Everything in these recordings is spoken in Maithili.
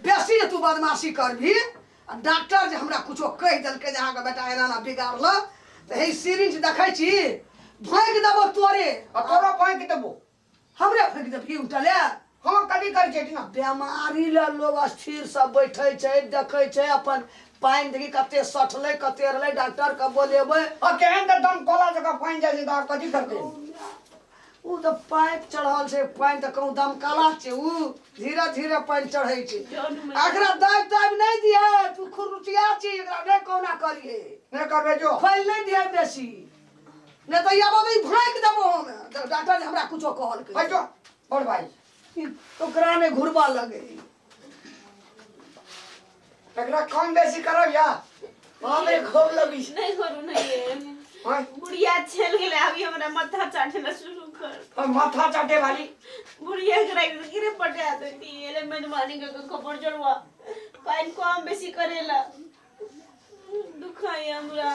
बेसी जे तू बदमाशी करबही आ डॉक्टर जे हमरा कुछो कहि देलकै जे अहाँके बेटा एना एना बिगाड़लक तऽ हे सिरिंज देखै छी भोंकि देबो तोरे। आ तोरो भोंकि देबो। हमरे भोंकि देबही उठले? हँ, कथी करै छै एहिठिना? बेमारी लए लोग स्थिर से बैठै छै, देखै छै अपन पानि देखी कते सठलै कते रहलै, डॉक्टर के बोलेबै। आ केहन तऽ दम कोला जकाँ पानि जाइ छै तऽ आब कथी करतै? ओ तऽ पाइप चढ़ल छै, पानि तऽ कहूँ दमकला छै, ओ धीरे धीरे पानि चढ़ै छै। एकरा दाबि ताबि नहि दिहे, तू खुरुचिया छी, एकरा नहि कहुना करिहे। नहि करबै जो। खोलि नहि दिहे बेसी, नहि तऽ आब तऽ ई भाँकि देबो हम। डॉक्टर जे हमरा कुछो कहलकै। है जो बड़ भाई। ई ओकरा नहि घुरबा लगे। एकरा कम बेसी करब या बाप रे खूब लगी। नहीं करू नहीं ये। हाँ? बुढ़िया चल गेलै, अभी हमरा माथा चाटे ला शुरू कर। और माथा चाटे वाली। बुढ़िया के राख गिरे पटा देती एले मेजबानी के खबर जड़वा पानि कम बेसी करेला दुखाई हमरा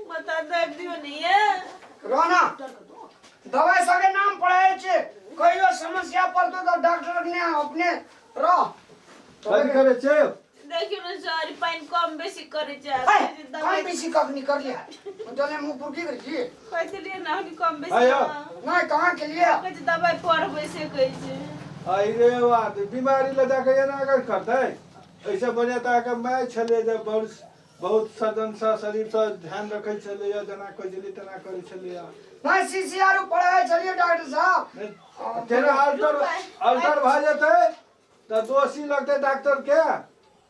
माथा दर्द दियो नहीं है। रोना दवाई सबके नाम पढ़ाए छे, कहियो समस्या पड़तो तो डॉक्टर ने अपने रह। कथी करै छै? देखियो ने सर, पानि कम बेसी करे छै। है, कम बेसी कखनी कर लिया? जले मुंह पर की करै छी? कहै छलियै ने अखनी कम बेसी। आयो। नहीं कहाँ के लिए? कहै छै दवाई पढ़बै से कहै छै। अरे बात बीमारी लऽ जाके एना अगर करतै, ऐसे बढ़िया तऽ अहाँके माय छलै जे बहुत बहुत सजनसँ शरीरसँ ध्यान रखै छलैया, जेना कहै छलियै तेना करै छलैया। नहीं सीसीआर पढ़ाए छलियै डॉक्टर साहब। नहि, तेना अल्टर अल्टर भऽ जेतै तऽ दोषी लगतै डॉक्टर के।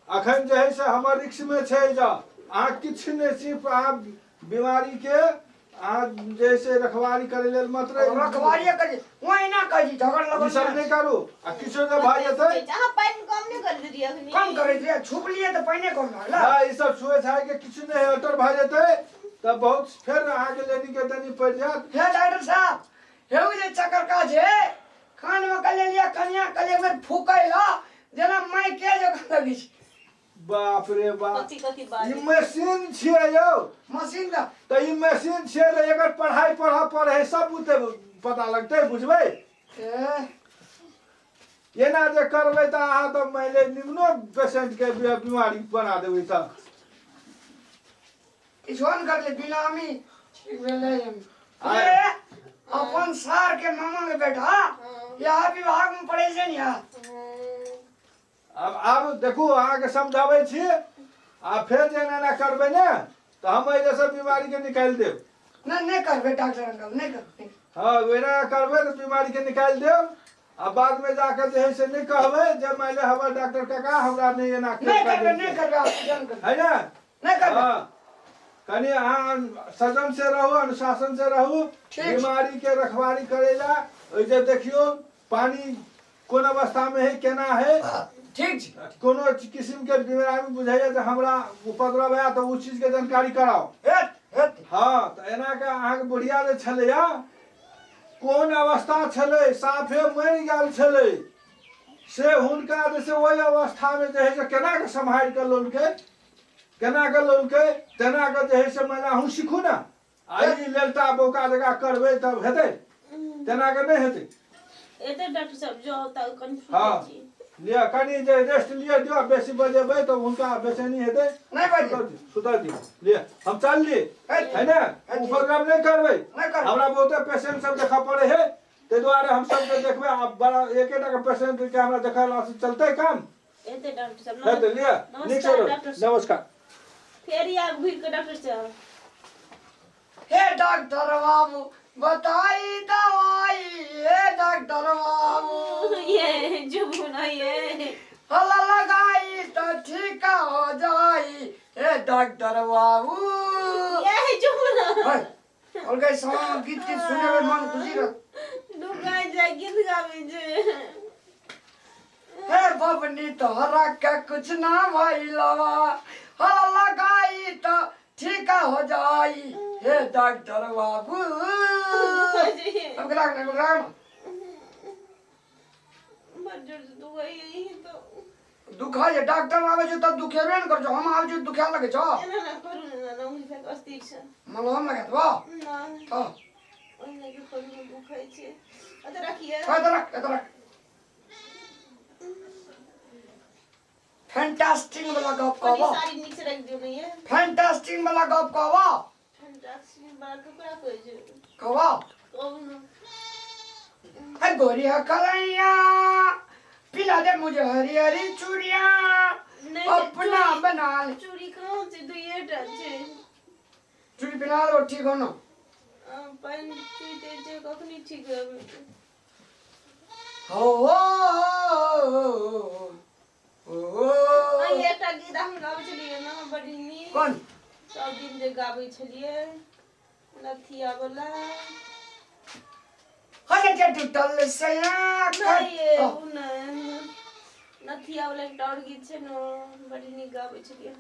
अखन जे है से हमर रिक्स में छै, जा अहाँ किछु नहि, सिर्फ अहाँ बीमारी के अहाँ जे है से रखवारी करे लेल मात्र। रखवारी करी ओहिना कहै छी झगड़ ई लगल सब नहि करू आ किछु जे भऽ जेतै। अहाँ पानि कम नहि कर देलियै अखनी? कम करै छियै, छुप लिए तऽ पानि कम लागल। नहि, ई सब छुए छाए के किछु नहि, अल्टर भऽ जेतै तऽ बहुत फेर अहाँके लेनी के देनी पड़ि जायत। हे डॉक्टर साहब, हे जे चक्कर का छै कान में कले लिया कनिया कले एक बेर फूकै ला जेना माइके जकाँ लगै छै। बाप रे बाप। कथी कथी बात? ई मशीन छियै यौ। मशीन तऽ तऽ ई मशीन छियै तऽ एकर पढ़ाइ पढ़ऽ पड़ै है, सब बुते पता लगतै, बुझबै? ए, एना जे करबै तऽ अहाँ तऽ मानि लिअ निम्नो पेशेंट के बीमारी बना देबै। तऽ किछो नहि करले बिनामी ठीक भेलै। ए, अपन सार के मामा के बेटा यहाँ विभाग में पढ़े छै ने यहाँ। आब आब देखू, अहाँके समझाबै छी, आ फेर जे एना एना करबै ने तऽ हम एहि से बीमारी के निकालि देब। नहीं नहीं करबे डॉक्टर अंकल, नहीं करबे। हाँ, एना करबै तऽ बीमारी के निकालि देब आ बाद में जाके जे है से नहीं कहबै जे मानि लिअ हमर डॉक्टर काका हमरा नहीं एना नहीं करबे, नहीं करबे, आप जान करबे। है ने? नहीं करबे। हाँ, कनि अहाँ सजन से रहू, अनुशासन से रहू। ठीक। बीमारी के रखवारी करेला ओहि जे देखियौ पानी कोन अवस्था में है, केना है। ठीक छै। कोनो किस्म के बीमारी बुझाइया जे हमरा उपद्रव है तऽ ओ चीज के जानकारी कराओ। हेत हेत। हाँ, तऽ एना के अहाँके बुढ़िया जे छलैया कोन अवस्था छलै, साफे मरि गेल छलै, से हुनका जे से ओहि अवस्थामे जे है से केना के सम्हारि कऽ लौलकै, केना के लौलकै, तेना के जे है से मानि अहूँ सीखू ने। आ ई लेलटा बौका जकाँ करबै तब हेतै? तेना के नहि हेतै। एते डॉक्टर साहब जो होता कनि। हाँ, लिअ कनि जे रेस्ट लिअ दियौ, बेसी बजेबै तऽ हुनका बेचैनी हेतै। नहि बजे। सुतऽ दियौ, लिअ हम चलली है ने, उपद्रव नहि करबै। नहि करबै। हमरा बहुते पेशेंट सब देखऽ पड़ै है, ताहि दुआरे हम सबके देखबै। आब बड़ा एकेटा के पेशेंट के हमरा देखला से चलतै काम? एते डॉक्टर साहब। हेतै? लिअ, नीक से नमस्कार रहू। डॉक्टर साहब। नमस्कार। फेर आब घुरि कऽ डॉक्टर साहब। हे डॉक्टर बाबू बताई दवाई, हे डॉक्टर बाबू। ये जुबू ना ये हल लगाई तो ठीक हो जाई, हे डॉक्टर बाबू। ये जुबू ना। है, और गई सॉन्ग गीत गीत सुने में मन खुशी रह। दुकान जा गीत गाबै छै। हे बबनी तोहरा के कुछ ना भइलवा, हल लगाई तो ठीक हो जाई, हे डॉक्टर बाबू। अब राख ना, राख। बड़ जोर से दुखाइ यही तो। दुखा जे डॉक्टर आवे छै तब दुखेबे न कर छौ, हम आवे छै दुखा लगे छौ। एना ना करू ने ना, ओहि से अस्थिर छै। मलहम लगा देबो। ना। हाँ। ओहि के करू ने, दुखाइ छै। अत रखिए। एतऽ रख, एतऽ रख। फैंटास्टिक वाला गप कनी कहबो। साड़ी नीक से राखि दियौ ने ये। फैंटास्टिक वाला गप कहबो। फैंटास्टिक वाला ककरा कहै छै? कहबो। कहू ने। अरे गोरी है कलैया, पिला दे मुझे हरी हरी चूड़िया, नहि, अपना चूड़ी- बना ले। चूड़ी कहाँ छै? दुइए टा छै। चूड़ी पिला दो, ठीक हो ना? पानि चुइते छै, कखनी ठीक हेबै? हो हो हो। अइ एकटा गीत हम गाबै छलियै ने, बड़ नीक। कौन? सब दिन जे गाबै छलियै, नथिया वाला। अरे जे टूटल सया। नहि ये, ओ नहि, नथिया वाला एकटा आओर गीत छै ने, बड़ नीक गाबै छलियै।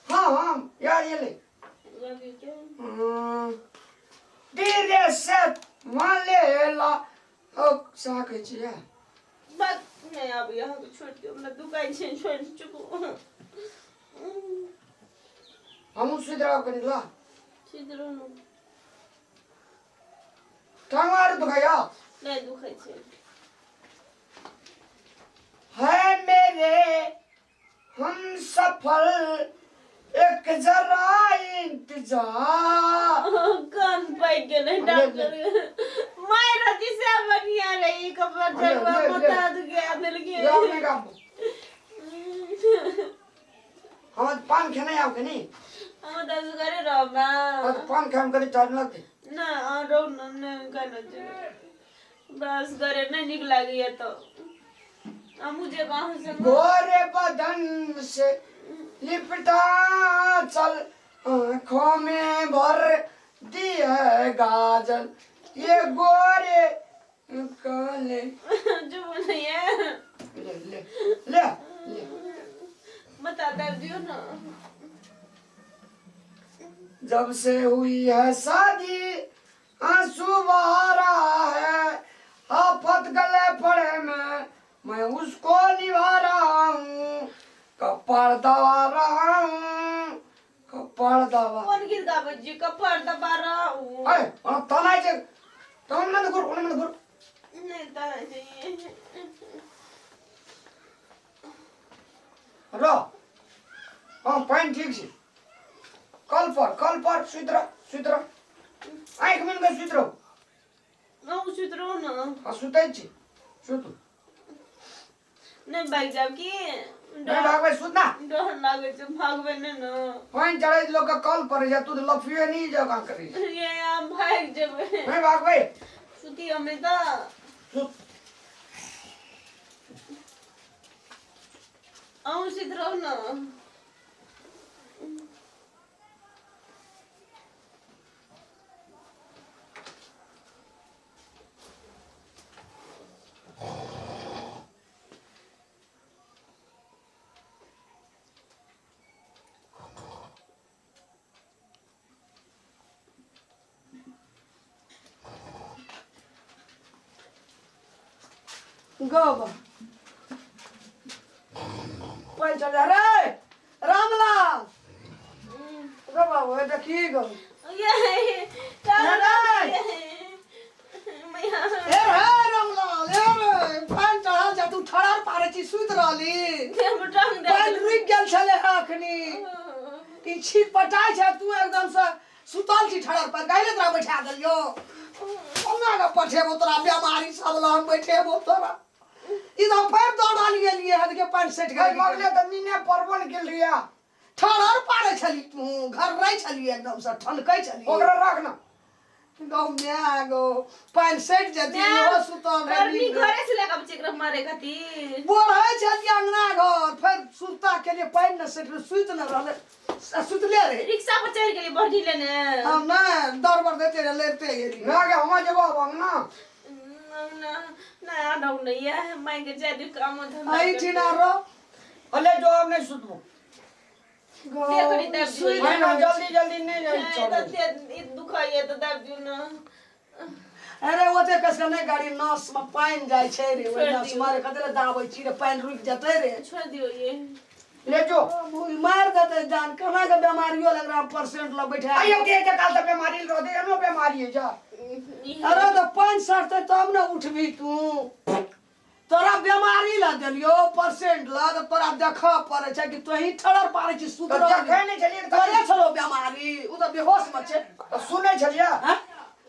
हाँ हाँ यार, ये ले। गाबियौ के? धीरे से मान ले ला ओ सा कहै छियै। बस नहि आबैए अहाँके, छोड़ि दियौ हमरा, दुखाइ छै, छोड़ि, चुपू। हमहूँ सुति रहब कनि ला। सुति रहू ने। टांग आर दुखाइया? नहि दुखाइ छै। है मेरे हम सफल, एक जरा इंतजार। कान पाकि गेलै। डॉक्टर माय रहती से बढ़िया रही। कपड़ा ले, चढ़वा ले, ले। बता दुखा देलकै। जाओ नहीं गाबो, हम पान खेने आब कनी। हम तऽ असगरे रहब। हम पान खाम कनी चार्ज लगतै। नहि, अहाँ रहू ने। नहि, केना जेबै? हमरा असगरे नहि नीक लागैया, तऽ हमहूँ जेब अहाँ संग। गोरे बदन से लिपटा चल, आंखों में भर दी है गाजल, ये गोरे काले। चुप नहीं है। ले ले ले ले। बता दाबि दियौ ने। जब से हुई है शादी, आंसू बहा रहा है, आफत गले पड़े में मैं उसको निभा रहा हूँ, कपार दबा रहा हूँ, कपार दबा। कोन गीत गाबै छी, कपार दबा रहा हूँ? अरे ओना तनाइ छै, तहन ने घुर, ओना ने घुर। नहि तनाइ छै। रह, हँ, पानि ठीक छै। कल पर, कल पर सुति रह, सुति रह, आँखि मुनि कऽ सुति रहू। अहूँ सुति रहू ने। हँ, सुतै छी, सुतू। नहि भागि जायब की? नहि भागबै, सुत ना। डर लागै छै, भागबै नहि ने। पानि चढ़ै छै, लोकके कल पड़ै छै, तू तऽ लफिए नहि जकाँ करै छै। ये हम भागि जेबै। नहि भागबै। सुती हमे तऽ। सुत। अहूँ सुति रहू ने। गब पानि चल जा रे रामलाल, गो बाबू, हे देखी गो। ये हे रे रामलाल, हे रे, पानि चढ़ल जा, तू ठड़ार पारै छी, सुति रहली। पानि रुकि गेल छलै हँ अखनी, ई छीट पटाइ छै, तू एकदम से सुतल छी ठड़ार पर। काहे तोरा बैठा देलियो? कोना के पठेबो तोरा बेमारी सब लग हम बैठेबो तोरा? ई तऽ हम फेर दौड़ल गेलियै हद के पानि सटि अरे गेल। मगले तऽ नीने पड़बो ने गेल रिया। ठड़र पारै छली तू, घर रहै छली, एकदम से ठनकै छली। ओकरा राख ना। गौ माय गौ, पानि सटि जेती, इहो सुतल रहै। गर्मी नींद। घरे से लेके आबै छै एकरा मारे खातिर। बोढ़ै छलियै अंगना घर, फेर सुरता केलियै, पानि ने सटि, सुति ने रहलै, सुतले रहे। रिक्शा पर चढ़ि गेली बढ़ी लेने। हम नहि दौड़ बर देते रहे, लड़ते गेली। ना गे, हम जेबो आब अंगना। ना ना, आडौ नहीं है, मैं के जाय दियौ काम धंधा। एहिठिना रह। अले जो, आब नहि सुतबो। देखनी दाबि दियौ। सुति नहीं ना, जल्दी जल्दी नहीं जाई। नहीं, चढ़े। तऽ दुखाइए तऽ दाबि दियौ ने। अरे ओते कस के नहि, गाड़ी नस में पानि जाइ छै रे, ओहि छोड़ि नस दियौ। मारे कते ले दाबै छी रे, पानि रुकि जेतै रे। छोड़ि दियौ ये। ले जो। मारि देतै जान, केना के बेमारियो लग रहा परसेंट लग बैठा। आइयो के जे काल तऽ बेमारी रहतै, एनो बेमारी है जा। अरे तऽ पानि सटतै तब ने उठबी तू। तोरा बेमारी ला देलियो परसेंट ला तऽ तोरा देखऽ पड़ै छै कि तोही ठड़र पारै छी सुत तऽ देखै नहि छलियै तऽ तोरे छलो बेमारी ओ तऽ बेहोश मे छै तऽ सुनै छलियै हैं?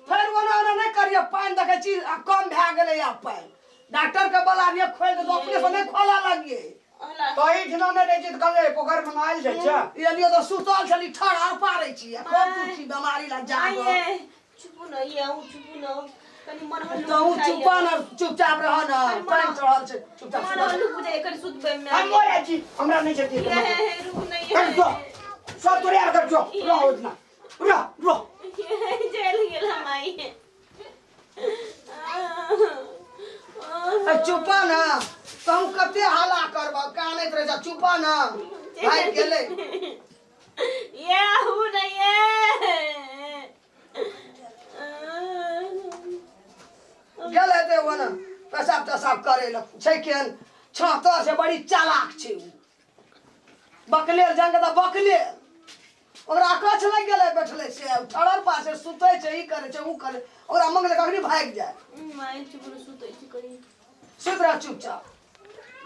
फेर ओना ओना नहि करियै पानि देखै छी आ कम भए गेलै आब पानि डॉक्टर के बोलाबियै खोलि देतौ अपने से नहि खोलऽ लगियै तऽ एहिठिना नहि रहै छै तऽ कहलियै पोखरिमे नहायल जाइ छै एलियो तऽ सुतल छली ठड़र पारै छी आ खूब तू छी बेमारी ला जागल आइए चुपू न ये अहूँ चुपू न कनि मन हल्लुक तहूँ बुझाइए। चुपा न चुपचाप रह न पानि चढ़ल छै चुपचाप मन सुतल। हल्लुक बुझाइए कनि सुतबै मे हम मरै छी हमरा नहि छै ये हे हे रुक नहीं कर जो सब तोरे आर कर जो रहो इतना रह रह ये जल गेल हम आई ए, चुपा न तहूँ कते हल्ला करबह कानैत रहै छ चुपा न भागि गेलै ये हूँ नहीं ये गेल हेतै ओना पेशाब तेशाब करै लए छै केहन छह से बड़ी चालाक छै ओ बकलेल जंग तऽ बकलेल ओकरा अकछ लागि गेलै बैठलै से ठड़ल पासे सुतै छै ई करै छै ओ करै ओकरा मंगलै कखनी भागि जाय माय चुप सुतै छी कनि सुति रह चुपचाप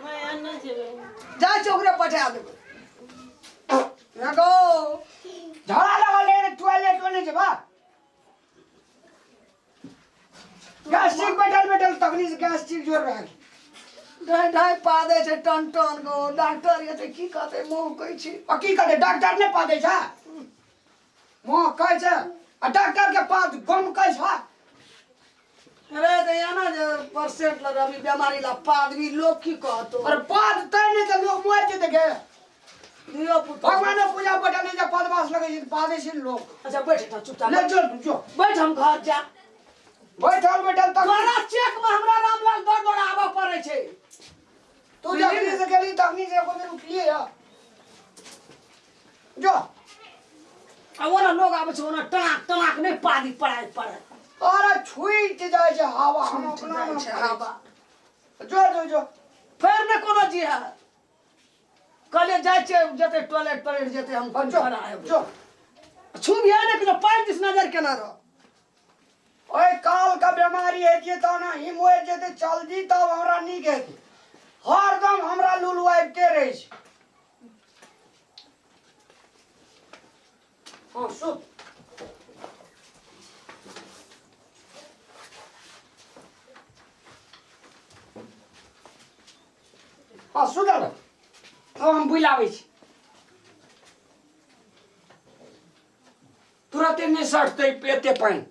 माय नहि जेबै जाइ छै ओकरे पठा देबै गो झगड़ा लगल रहे टॉयलेट नहि जेबा गैस्ट्रिक बैठल बैठल तखनी से गैस्ट्रिक जोर रहे ढाई ढाई पा दै छै टन टन गो डॉक्टर ये की कहतै मुँह कहै छी आ की कहतै डॉक्टर नहि पादै छै मुँह कहै छै आ डॉक्टर के पास गम कहै छै अरे तऽ एना जे परसेंट लग अभी बेमारी ला पादवी लोग की कहतो और पाद तै नहि तऽ लोग मरि जेतै गे धियो पुतो भगवानो पूजा बैठल नहि जे पदवास लगै छै तऽ पादै छै ने लोग अच्छा बैठ एकटा चुपचाप ले जो जो बैठ हम घर जा बैठल बैठल तक तोरा चेक में हमरा रामलाल दौड़ दौड़ आबऽ पड़ै छै तू जखनी से गेली तखनी से एको बेर उठलिए या जो आ ओना लोग आबै छै ओना टनाक टनाक नहि पादी पड़ाय पड़ाय अरे छुटि जाइ छै हवा हम छूटि अपना जाइ छै हवा जो जो जो फेर नहि कोनो जी है कहलियै जाइ छियै जेतै टॉयलेट टॉयलेट जेतै हम जो खड़ा हेबै जो छुबिहे नहि कि पानि दिस नजर केना रह ओए काल का बीमारी हेतियै तऽ ने ही मरि जेतै जल्दी तब हमरा नीक हेतै हरदम हमरा लुलु आबिते रहै छै हँ सुत हँ सुतल रह। तब हम बुलि आबै छी तुरते नहि सटतै एते पानि